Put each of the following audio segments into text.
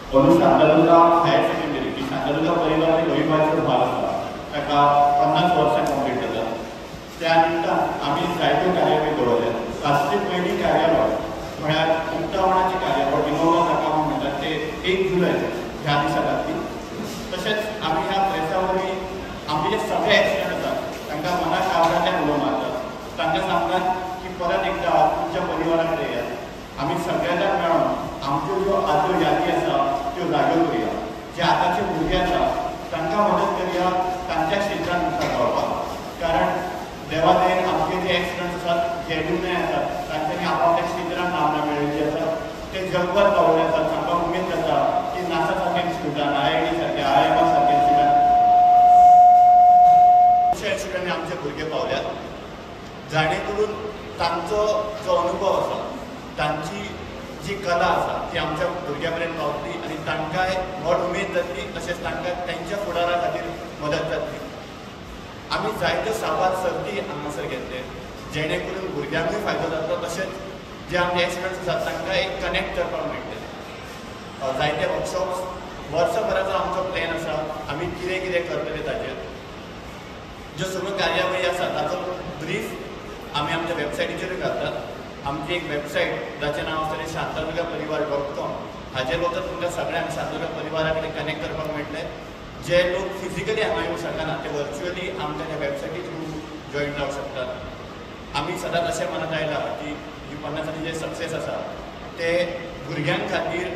अंदू Shantadurga higher secondary ही शांतादुर्गा परिवाराचे अविभाज्य भाग आसा, ताका 50 वर्सां कंप्लीट जातात. त्या निमतान आमी जायत्यो कार्यावळी दवरल्यात. तातूंतली पयली कार्यावळ म्हळ्यार उक्तावणाची कार्यावळ, इनोव्हा जाका आमी म्हणटात, ते 1 जुलय ह्या दिसा जातली. तशेंच आमी ह्या प्रेसा वरवीं आमचे जे सगळे एक्सपर्ट आसात तांकां मनाक काळजांतल्यान उलो मारतात, तांकां सांगतात की परत एकदा तुमच्या परिवारा कडेन येयात, आमी सगळे जाण मेळोन आमच्यो ज्यो आदल्यो यादी आसा त्यो जाग्यो करुया, जे आतांचे भुरगे आसा तांकां मदत करुया तांच्या क्षेत्रान मुखार पावपाक. कारण देवा दयेन आमचे जे एक्सपर्ट्स आसात, जे एल्युमनाय आसात, तांच्यांनी आपल्या क्षेत्रान नामना मेळिल्ली आसा, ते जगभर पावले आसात. सामको उमेद जाता की नासा सारक्या इन्स्टिट्यूटान, IIT सारक्या, IIM सारक्या इन्स्टिट्यूटान, खुबश्या इन्स्टिट्यूटांनी आमचे भुरगे पावल्यात, जाणे करून तांचो जो अनुभव आसा, तांची जी कला आसा ती आमच्या भुरग्यां मेरेन पावतली आनी तांकांय व्हड उमेद जातली, तशेंच तांकां तांच्या फुडारा खातीर मदत जातली. आमी जायत्यो साबार सर्ती हांगासर घेतले जेणे करून भुरग्यांकूय फायदो जातलो, तशेंच जे आमचे एक्सपर्ट्स आसात तांकां एक कनेक्ट करपाक मेळटलें. जायते वर्कशॉप्स, वर्सभराचो आमचो प्लॅन आसा, आमी कितें कितें करतले ताचेर. ज्यो सगळ्यो कार्यावळी आसा ताचो ब्रीफ आमी आमच्या वेबसायटीचेरूय घालतात. आमची एक वेबसायट जाचें नांव आसतलें shantadurgaparivar.com, हाजेर वचत तुमकां सगळ्यांक शांतादुर्गा परिवारा कडेन कनेक्ट करपाक मेळटलें. जे लोक फिजिकली हांगा येवंक शकना ते वर्च्युअली आमच्या ह्या वेबसायटी थ्रू जॉयन जावंक शकतात. आमी सदांच अशें म्हणत आयला की ही 50 जे सक्सेस आसा ते भुरग्यां खातीर,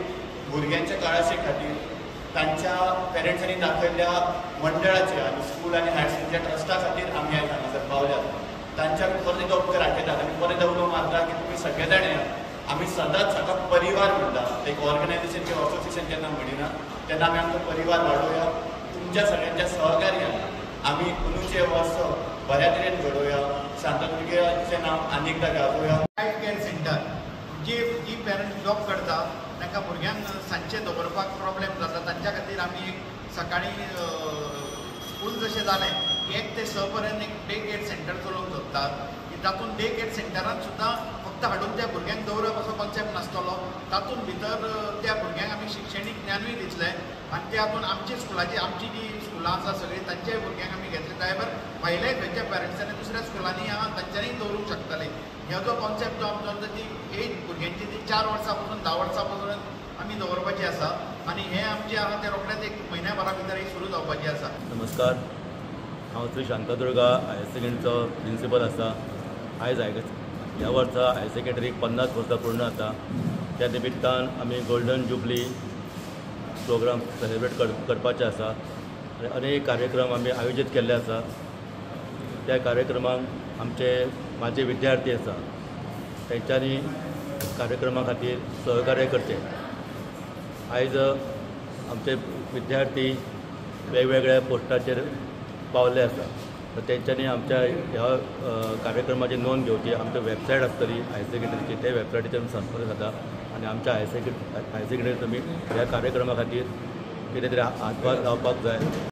भुरग्यांच्या काळाशे खातीर, तांच्या पेरंट्सांनी दाखयल्ल्या मंडळाचे आनी स्कूल आनी हायर सेकंडरीच्या ट्रस्टा खातीर आमी आयज हांगासर पावल्यात. तांच्या आमी परत एकदा उपकार आठयतात आनी परत एकदा उलो मारता की तुमी सगळे जाण येयात. आमी सदांच हाका परिवार म्हणटा, एक ऑर्गनायझेशन किंवा असोसिएशन जेन्ना म्हणिना तेन्ना आमी आमचो परिवार वाडोवया. तुमच्या सगळ्यांच्या सहकार्यान आमी अंदूचें वर्स बऱ्या तरेन घडोवया, शांतादुर्गाचें नांव आनी एकदां गाजोवया. चायल्ड केअर सेंटर, जी जी पेरंट्स जॉब करता तांकां भुरग्यांक सांजचें दवरपाक प्रॉब्लेम जाता, तांच्या खातीर आमी एक सकाळीं स्कूल जशें जालें 1 ते 6 पर्यंत एक डे केअर सेंटर चलोवंक सोदतात. तातूंत डे केअर सेंटरान सुद्दां फक्त हाडून त्या भुरग्यांक दवरप असो कॉन्सेप्ट नासतलो, तातूंत भितर त्या भुरग्यांक आमी शिक्षणीक ज्ञानूय दितले आनी त्या हातून आमची स्कुलाची, आमची जी स्कुलां आसा सगळीं तांच्याय भुरग्यांक आमी घेतले. त्या भायर भायल्याय खंयच्या पेरंट्सांनी दुसऱ्या स्कुलांनी आहा तांच्यांनी दवरूंक शकतले. ह्या जो कॉन्सेप्ट जो आमचो आसा ती एज भुरग्यांची ती 4 वर्सां पासून 10 वर्सां पासून आमी दवरपाची आसा आनी हें आमचें आहा तें रोखडेंच एक म्हयन्या भरा भितर ही सुरू जावपाची आसा. नमस्कार, हांव श्री शांतादुर्गा हायर सेकंडरीचो प्रिंसिपल आसा. आयज ह्या वर्सा हायर सेकंडरीक 50 वर्सां पूर्ण जाता. त्या निमित्तान आमी गोल्डन जुबली प्रोग्राम सेलिब्रेट करपाचे आसा आनी अनेक कार्यक्रम आमी आयोजीत केल्ले आसा. त्या कार्यक्रमाक आमचे म्हाजे विद्यार्थी आसा तेंच्यांनी कार्यक्रमा खातीर सहकार्य करचें. आयज आमचे विद्यार्थी वेगवेगळ्या पोस्टाचेर पावल्ले आसा, तर तेंच्यांनी आमच्या ह्या कार्यक्रमाची नोंद घेवची. आमची वेबसायट आसतली हायर सेकंडरीची, ते वेबसायटीचेर संपर्क जाता आनी आमच्या हायर सेकंडरी तुमी ह्या कार्यक्रमा खातीर कितें तरी हातभार लावपाक जाय.